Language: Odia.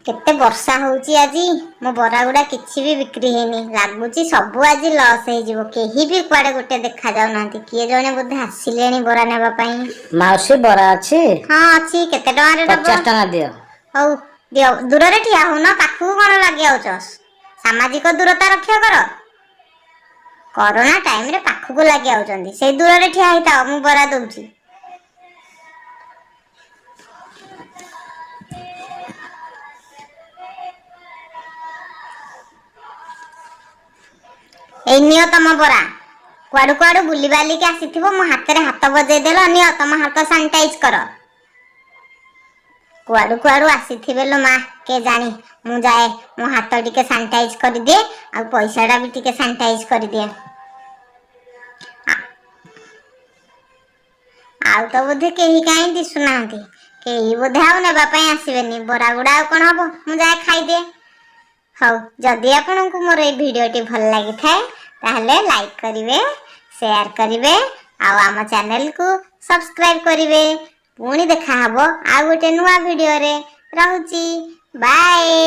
କେତେ ବର୍ଷା ହଉଛି ଆଜି। ମୋ ବରା ଗୁଡ଼ା କିଛି ବି ବିକ୍ରି ହେଇନି। ଲାଗୁଛି ସବୁ ଆଜି ଲସ୍ ହେଇଯିବ। କେହି ବି କୁଆଡେ ଗୋଟେ ଦେଖା ଯାଉନାହାନ୍ତି। କିଏ ଜଣେ ବୋଧେ ଆସିଲେଣି ବରା ନେବା ପାଇଁ। ମାଉସୀ, ବରା ଅଛି? ହଁ, ଅଛି। କେତେ ଟଙ୍କାରେ ନବ? 50 ଟଙ୍କା ଦିଅ। ହଉ ଦିଅ। ଦୂରରେ ଠିଆ ହଉନ, ପାଖକୁ କଣ ଲାଗି ଯାଉଛ? ସାମାଜିକ ଦୂରତା ରକ୍ଷା କର। କରୋନା ଟାଇମରେ ପାଖକୁ ଲାଗି ଯାଉଛନ୍ତି। ସେଇ ଦୂରରେ ଠିଆ ହେଇଥାଅ, ମୁଁ ବରା ଦଉଛି। ଏଇ ନିଅ ତମ ବରା। କୁଆଡୁ କୁଆଡୁ ବୁଲି ବାଲିକି ଆସିଥିବ, ମୋ ହାତରେ ହାତ ବଜେଇ ଦେଲ। ନିଅ, ତମ ହାତ ସାନିଟାଇଜ କର। କୁଆଡୁ କୁଆଡୁ ଆସିଥିବେ ଲୋ ମା, କେ ଜାଣି। ମୁଁ ଯାଏ, ମୋ ହାତ ଟିକେ ସାନିଟାଇଜ କରିଦିଏ ଆଉ ପଇସାଟା ବି ଟିକେ ସାନିଟାଇଜ କରିଦିଏ। ଆଉ ତ ବୋଧେ କେହି କାହିଁ ଦିଶୁନାହାନ୍ତି। କେହି ବୋଧେ ଆଉ ନେବା ପାଇଁ ଆସିବେନି। ବରା ଗୁଡା ଆଉ କଣ ହବ? ମୁଁ ଯାଏ ଖାଇଦିଏ। ହଉ, ଯଦି ଆପଣଙ୍କୁ ମୋର ଏଇ ଭିଡ଼ିଓଟି ଭଲ ଲାଗିଥାଏ, ତାହେଲେ ଲାଇକ୍ କରିବେ, ସେୟାର କରିବେ ଆଉ ଆମ ଚ୍ୟାନେଲକୁ ସବସ୍କ୍ରାଇବ କରିବେ। ପୁଣି ଦେଖାହବ ଆଉ ଗୋଟେ ନୂଆ ଭିଡ଼ିଓରେ। ରହୁଛି, ବାଏ।